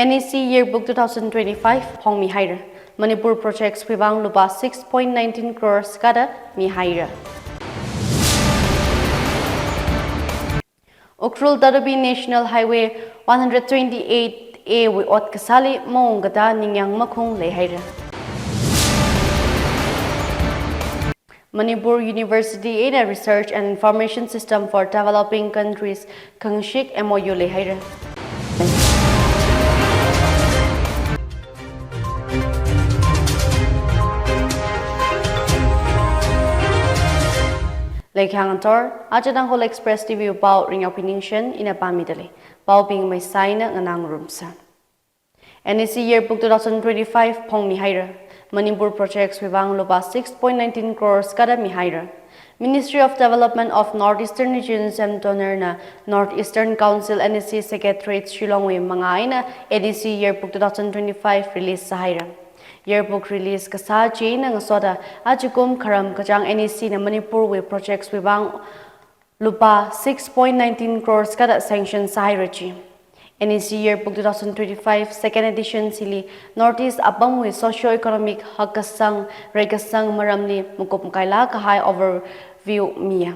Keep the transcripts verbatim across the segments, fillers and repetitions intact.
N E C Yearbook two thousand twenty-five phongmihaira. Manipur projects wui vang lupā six point nineteen crores kada mihaira. Ukhrul Tatupi National Highway one hundred twenty-eight A wui ot kasāli maung katā ningyāng makhung leihaira. Manipur University eina Research and Information System for Developing Countries khangashik M O U leihaira. Leikhangator, aja Tangkhul Express T V pao ringyaophi ningshen ina pāmidalei. Paobing maisaina nganāngarumsa. N E C Yearbook two thousand twenty-five phongmihaira. Manipur projects wui vang lupā six point nineteen crores kada mihaira. Ministry of Development of North Eastern Region sem donor na North Eastern Council N E C Secretariat Shillong wui mangā eina N E C Yearbook two thousand twenty-five release sāhaira. Yearbook release kasā china ngasoda ajakum kharam kachāng N E C na Manipur wui projects wui vang lupā six point nineteen crores kada sanction sāhaira chi. N E C Yearbook two thousand twenty-five second edition chili North East apamwui socio-economic hakkasang, reikasang maramli makup makaila kahai overview miya.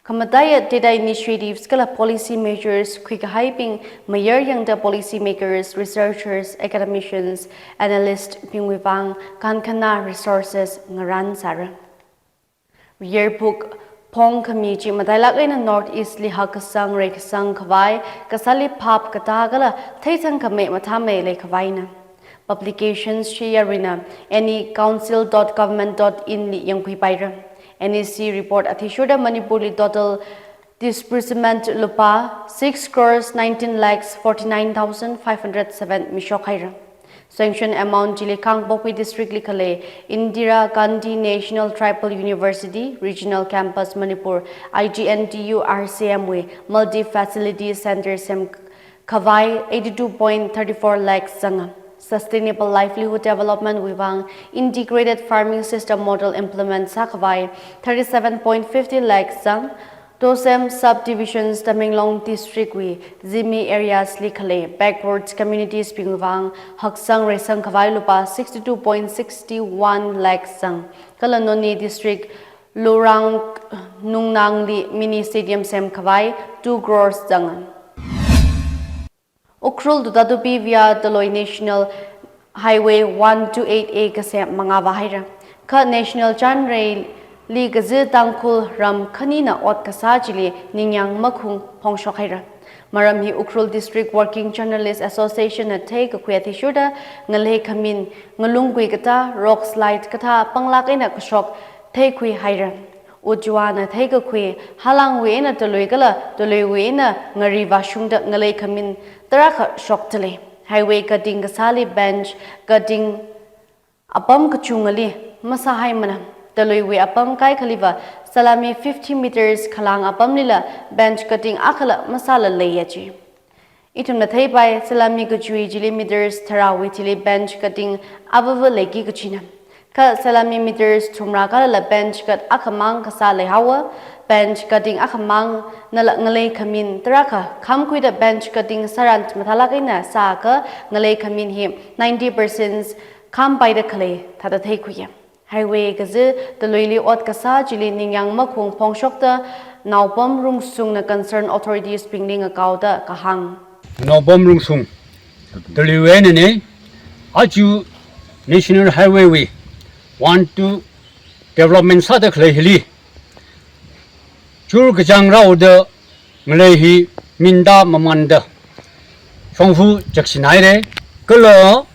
Khamataiya data initiatives kala policy measures khuikahaibing mayar yangda policy makers, researchers, academicians, analyst bingwui vang kankhana resources ngaran sāra. Yearbook phongkhami chi matailak eina North East li hakkasang, reikasang khavai kasāli phap katā kala theithang khamei mathāmei leikhavaina. Publications chi yaruina N E council dot government dot in li yangkhuipaira. N E C report athishurda Manipur li total disbursement lupā six crores nineteen lakhs forty-nine thousand five hundred seven mishokhaira. Sanction amount chili Kangpokpi District li khalei Indira Gandhi National Tribal University Regional Campus Manipur, I G N T U R C M wui multi facility center sem khavai eighty-two point thirty-four lakhs zanga. Sustainable livelihood development wui vang integrated farming system model implement sākhavai thirty-seven point fifty lakhs zang. Tosem subdivisions Tamenglong District wui Zeme areas li khalei backwards communities bing vang haksang reisang khavai lupā sixty-two point sixty-one lakhs zang. Kala Noney District Lurang Nungnang li mini stadium sem khavai two crores zanga. Ukhrul to Tatupi via Toloi National Highway one two eight A kasem mangā vāhaira. Kha National Chanrei li kazir Tangkhul ram khanina ot kasā chili ningyāng makhung phongshokhaira. Maram hi Ukhrul District Working Journalist Association na theikakhui athishurda ngalei khamin ngalungkui katā, rock slide kathā panglāk eina kashok theikhuihaira. Ujwana theikakhui, halangwui eina toloi kala toloiwui eina ngari vāshungda ngalei khamin tarākha shoktalei. Highway cutting kasāli bench cutting apam kachungali masāhaimana. Toloiwui apam kaikhaliva salami fifty meters khalang apamlila bench cutting akhala masāla leiya chi. Ithumna theipai, salami kachui chili meters tharāwui thili bench cutting avava leiki kachina. Kha salami meters thumrā khalala bench cut akhamang kasā leihaowa, bench cutting akhamangnala ngalei khamin tarākha khamkhuida bench cutting sāran mathālāk eina sākha ngalei khamin hi ninety percent khampaida khalei thāda theikhuiya. Highway kazir toloili ot kasā chili ningyāng makhung phongshokta Naopam Rungsungna concerned authorities bingli ngakaoda kahāng. Naopam Rungsung, toloiwui einana, aja National Highway wui one two development sāda khalei hili chur kachāng raoda ngalei hi minda mamanda shongfa chakshinhaira, kala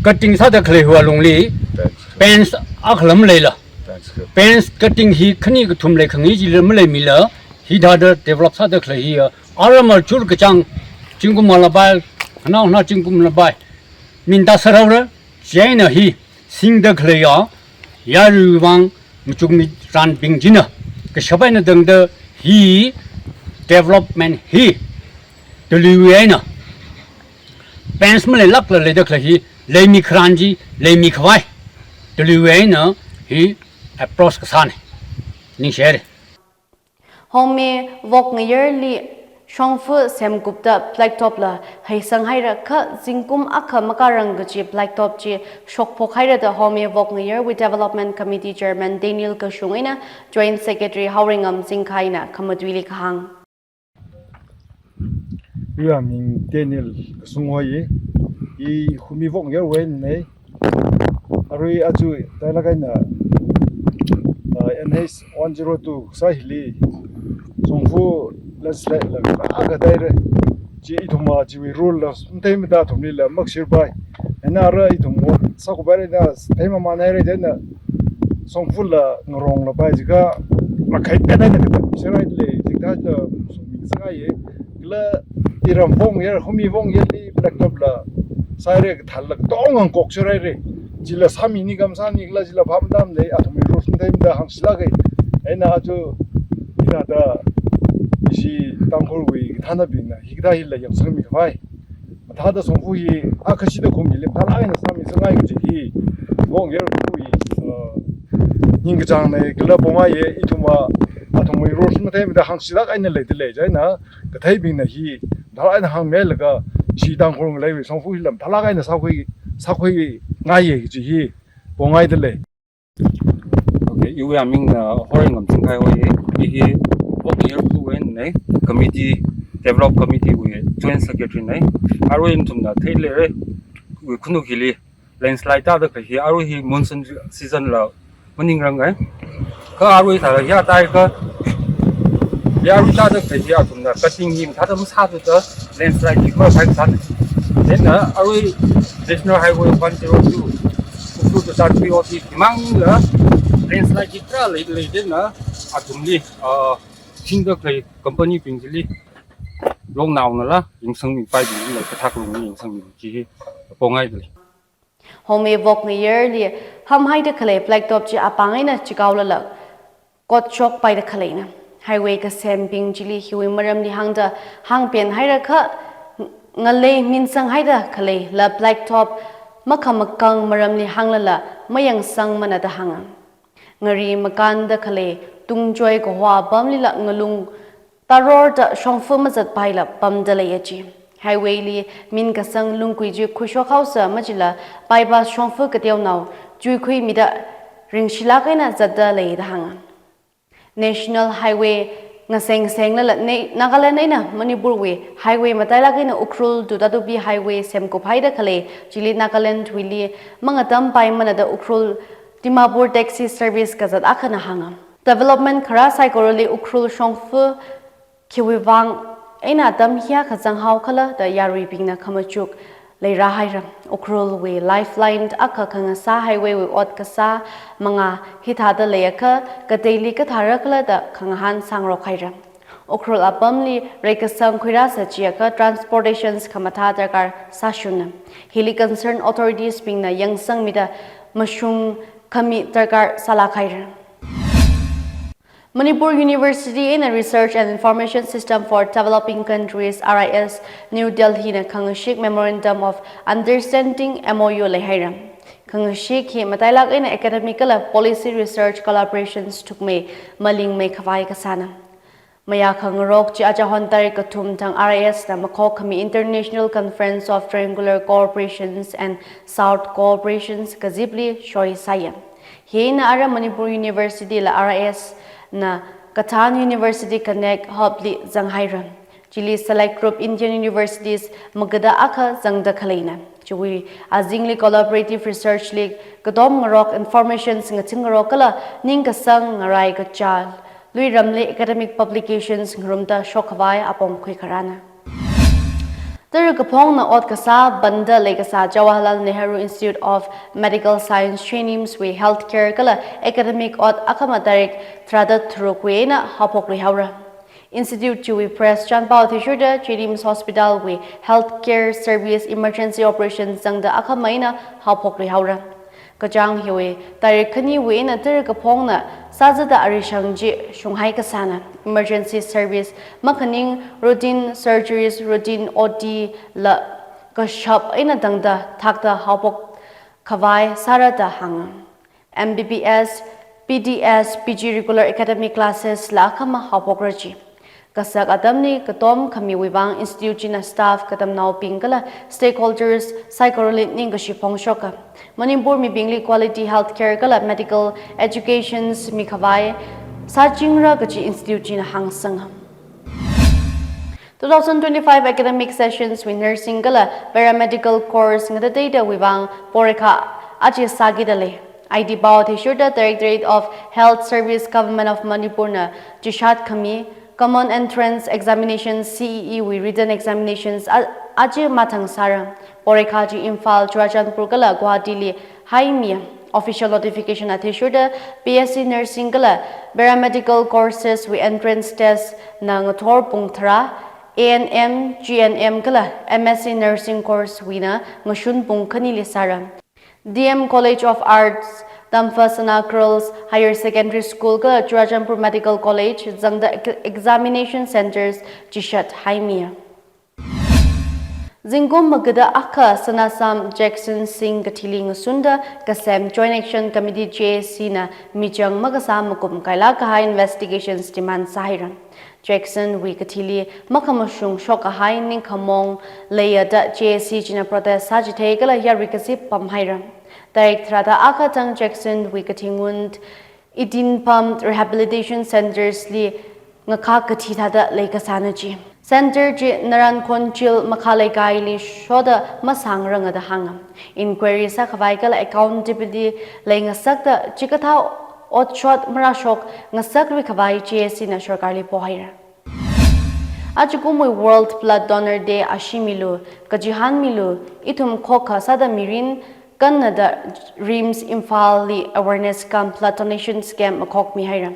cutting sāda khalei hiwui alungli fence akhala maleila. Fence cutting hi khani kathum leikhangai chila maleimila, hithāda develop sāda khalei hi, aramli chur kachāng, zingkum malapai, khanaohana zingkum malapai minda sārhaora, chieina hi singda khaleiya, yaruiwui vang machukmi ranbing china kashap eina tangda hi development hi toloiwui eina fence maleilākla leida khalei hi leimi kharan chi leimi khavai toloiwui eina hi approach kasāna. Ningshihaira. Home vok ngayarli shongfa semkupda blacktop la heisang haira kha zingkum akha makārang kaji blacktop chi shokphok haira da Home Evok Ngayarwui Development Committee Chairman Daniel Kashung eina Joint Secretary Haoreingam Singkhaina khamatuili kahāng. Iwui aming Daniel Kashung hoi, i Home Evok Ngayarwui einei. Arui aja tailak eina, ah, N H one zero two sāhili shongfa landslide la kaka taira. Chi ithumva chiwui role la matheimada athumlila makashirpai. Eina ara ithum wo sākhuipaira eina theimamān haira chieina shongfa la ngaronglapai jiakha makhai pet eina katam sārai lei, chithāda shongmi sāngaiya. Kala iram Evok Ngayar, Home Evok Ngayarli blacktop la sāhaira, kathāla katonga ngakok sāhaira. Chila sāmini kha masāni kala chila phap matamlei, athumwui role matheimada hāngshilāka. Eina aja hithāda ishi Tangkhulwui kathānabingna hikathā hila yangsangmi khavai. Mathāda shongfa hi akhashida khongili mathālāk eina sāmi sāngai kaji hi Evok Ngayarwui, uh, ningkachāngna kala pongaiya, ithumva athumwui role matheimada hāngshilāk eina leidalei chieina katheibingna hi mathālāk eina hāngmilaga ishi Tangkhul ngaleiwui shongfa hila mathālāk eina sākhui, sākhuingaiya kaji hi pongaidalei. Okay, iwui amingna Haoreingam Singkhai hoi, i hi Evok Ngayarwui einei, committee, develop committee wui Joint Secretary nei. Arui nathumna theileira, wui khunu hili landslide tāda khalei hi, arui hi monsoon season la maningrang ai. Kha arui thāda ya tai kha, ya arui tāda khalei hi athumna cutting hi mathāda masāthuda landslide hi khuiphai sāna. Chieina arui National Highway one zero two, Ukhrul to Tangkhul O T himangla landslide hi tarākha leilei chieina athumli, ah, thingda khalei company bing chili longnaonala yangsangmipaibingla kathak lungli yangsangmi chi hi pongaidalei. Home Evok Ngayarli hamhaida khalei blacktop chi apāng eina chikaolala kotshokpaida khaleina. Highway kasembing chili hiwui maramli hāngda hāngpen haira kha ngalei minsang haida khaleila blacktop makhamakang maramli hānglala mayangsangmana da hānga. Ngari makānda khalei tungchoi kaho apamlila ngalung tarorda shongfa mazatpaila pamda leiya chi. Highway li min kasang lungkui chi khuishok haosa machila bypass shongfa kateonao chuikhuimida ringshilāk eina zatda lei da hānga. National Highway ngasengsengla la ne-, Nagaland eina Manipurwui highway matailāk eina Ukhrul to Tatupi highway semkuphaida khalei chili Nagalandwuili mangatampaimana da Ukhrul Dimapur taxi service kazat akhana hānga. Development kharā saikorali Ukhrul shongfa khiwui vang eina atam hiyākha zanghao khala da yaruibingna khamachuk leirāhaira. Ukhrulwui lifeline akha khangasā highway wui ot kasā manga hithāda leiakha kateili kathāra khala da khangahān sāngarok haira. Ukhrul apamli reikasang khuirāsa chiakha transportations khamathā darkar sāshunna. Hili concerned authorities bingna yangsangmida mashung khami darkar sālāk haira. Manipur University eina Research and Information System for Developing Countries, R I S, New Delhi na khangashik Memorandum of Understanding, M O U, leihaira. Khangashik hi matailāk eina academic kala policy research collaborations thukmei malingmei khavai kasāna. Mayā khangarok chi achahon tarik kathum thang R I S na makhok khami International Conference of Triangular Cooperations and South Cooperations kazipli shoisāya. Hina ara Manipur University la R I S na Kathan University Connect Hub li zanghaira. Chili select group Indian universities magada akha zangda khaleina. Chiwui azingli collaborative research li katom ngarok informations ngaching ngarok kala ningkasang ngarai kachal luiramli academic publications ngarumda shok khavai apong khuikharāna. Tara kaphongna ot kasā banda leikasā Jawaharlal Nehru Institute of Medical Science, JNIMS wui healthcare kala academic ot akhama tarik tharāda tharukwui eina haophok luihaora. Institute chiwui press chanpao athishurda JNIMS Hospital wui healthcare service emergency operation zangda akhama eina haophok luihaora. Kachāng hiwui tarik khaniwui eina tara kaphongna sāzada arishang chi shunghai kasāna. Emergency service makhaning routine surgeries, routine O T la kashap eina tangda thakta haophok khavai sāra da hānga. M B B S, B D S, P G regular academic classes la akhama haophokra chi. kasak atamli katom khamiwui vang institute china staff, katamnaobing kala stakeholders saikorali ningkashi phongshoka. Manipur mibingli quality healthcare kala medical educations mikhavai sāchingra kaji institute china hāngsanga. Two thousand twenty-five academic sessions wui nursing kala paramedical course ngatateitawui vang porikha aja sākida lei. Aiti pao athishurda Directorate of Health Service, Government of Manipur na chishat khami Common Entrance Examination, C E E wui written examinations a-, aja mathang sāra. Porikha chi Imphal, Churachandpur kala Guwahati li haimi. Official notification athishurda B S C Nursing kala Paramedical Courses wui entrance test na ngathor pung tharā, A N M, G N M kala M S C Nursing Course wui na ngashun pung khanili sāra. D M College of Arts, Damphasana Girls Higher Secondary School kala Churachandpur Medical College zangda ex-, examination centers chishat haimi. Zingkum magada akha Sanasam Jackson Singh kathili ngasunda kasem Joint Action Committee, J A C na michang makasā makum kaila kahai investigations demand sāhaira. Jackson wui kathili makhamashung shokkahai ningkhamong leiya da J A C china protest sāchithei kala yarui kazip pamhaira. Tarik tharāda akha thang Jackson wui kathi ngun eighteen pam rehabilitation centers li ngakha kathi thāda leikasāna chi. Center chi Naran Khonchil Makha Leikaili shoda masāngranga da hānga. Inquiry sākhavai kala accountability leingasakta chikathā otshot marāshok ngasakluikhavai J A C na sorkarli pohaira. Ajakumwui World Blood Donor Day ashee milu, kachihānmilu, ithum khokkha sāda mirin kannada RIMS Imphal li awareness cum blood donation camp makhokmihaira.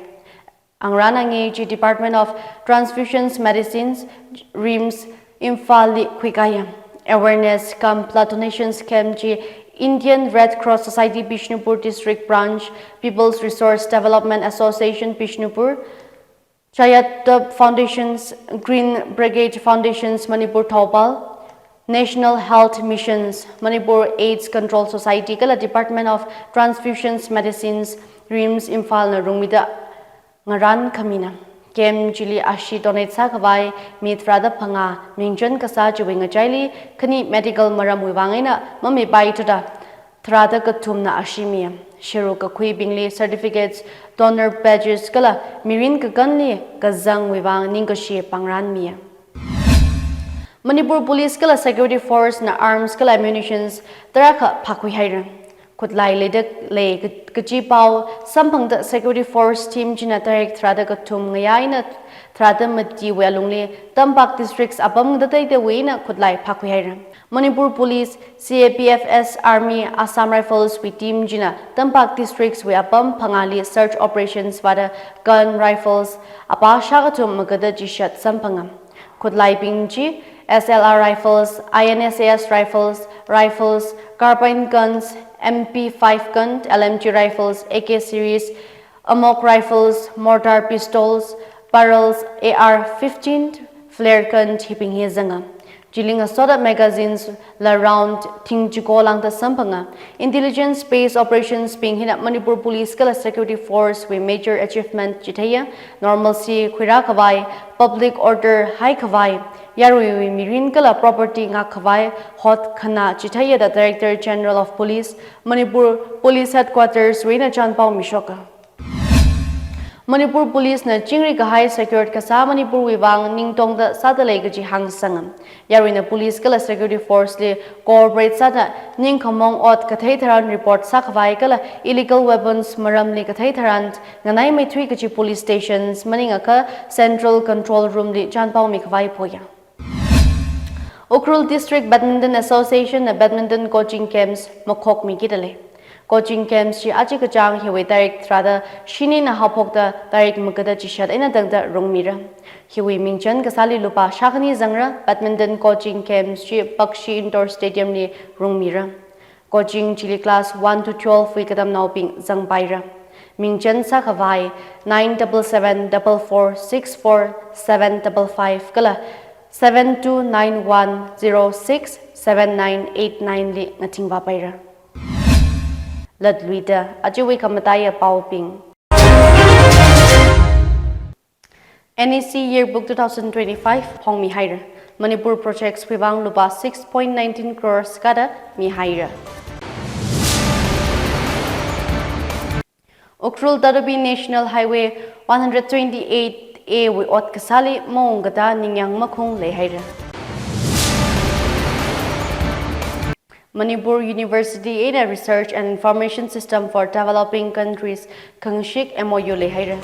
Angarān angei chi Department of Transfusions Medicines, RIMS Imphal li khuikaya. Awareness cum blood donation camp chi Indian Red Cross Society Bishnupur District Branch, People's Resource Development Association Bishnupur, Chayatop Foundations, Green Brigade Foundations Manipur Thoubal, National Health Missions Manipur, AIDS Control Society kala Department of Transfusions Medicines, RIMS Imphal na rungmida ngarān khamina. Camp chili ashee donate sākhavai mi tharāda phangā mingchan kasā chiwui ngachaili khani medical maramwui vang eina mamipaithuda tharāda kathumna ashee miya. Sharuk kakhuibingli certificates, donor badges kala mirin kakanli kazangwui vang ningkashi pangrān miya. Manipur Police kala Security Force na arms kala ammunitions tarākha phākhuihaira. Khutlai leida lei ka-, kaji pao samphangda Security Force team china tarik tharāda kathum ngayā eina tharāda matiwui alungli Tampak Districts apam ngatateitawui eina khutlai phākhuihaira. Manipur Police, C A P F S Army, Assam Rifles wui team china Tampak Districts wui apam phangāli search operations vāda gun, rifles apā shākathum magada chishat samphanga. Khutlaibing chi S L R rifles, I N S A S rifles, rifles, carbine guns, M P five gun, L M G rifles, A K series, amok rifles, mortar pistols, barrels, A R fifteen, flare gun hibing hi zanga. Chili ngasoda magazines la round thing chiko lāngda samphanga. Intelligence based operations bing hina Manipur Police kala Security Force wui major achievement chitheiya. Normalcy khuirākhavai, public order haikhavai, yaruiwui mirin kala property ngakkhavai hotkhana chitheiya da Director General of Police, Manipur Police Headquarters wui eina chānpao mishoka. Manipur Police na chingri kahai secured kasā Manipur wui vang ningtongda sāda lei kaji hāngsanga. Yaruina police kala security force li cooperate sāda ningkhamong ot kathei tharan report sākhavai kala illegal weapons maramli kathei tharan nganaimeithui kaji police stations maningakha Central Control Room li chānpao mikhavai poya. Ukhrul District Badminton Association na badminton coaching camps makhokmikida lei. Coaching camps chi aja kachāng hiwui tarik tharāda shinina haophokda tarik magada chishat eina tangda rungmira. Hiwui mingchan kasāli lupā shākhani zangra. Badminton coaching camps chi Bakshi Indoor Stadium li rungmira. Coaching chili class one to twelve wui katamnaobing zangpaira. Mingchan sākhavai nine double seven double four six four seven double five kala seven two nine one zero six seven nine eight nine li ngathingvāpaira. Latluida ajawui khamataiya paobing. N E C Yearbook two thousand twenty-five phongmihaira. Manipur projects wui vang lupā six point nineteen crores kada mihaira. Ukhrul Tatubi National Highway one hundred twenty-eight A wui ot kasāli maung katā ningyāng makhung leihaira. Manipur University eina Research and Information System for Developing Countries khangashik M O U leihaira.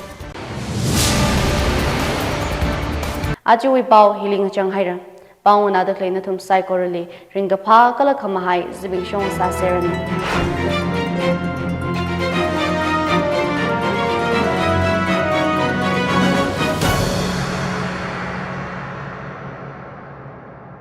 Ajawui pao hili ngachanghaira. Pao nganāda khalei nathum saikorali ringkaphā kala khamahai zimiksho sāseranu.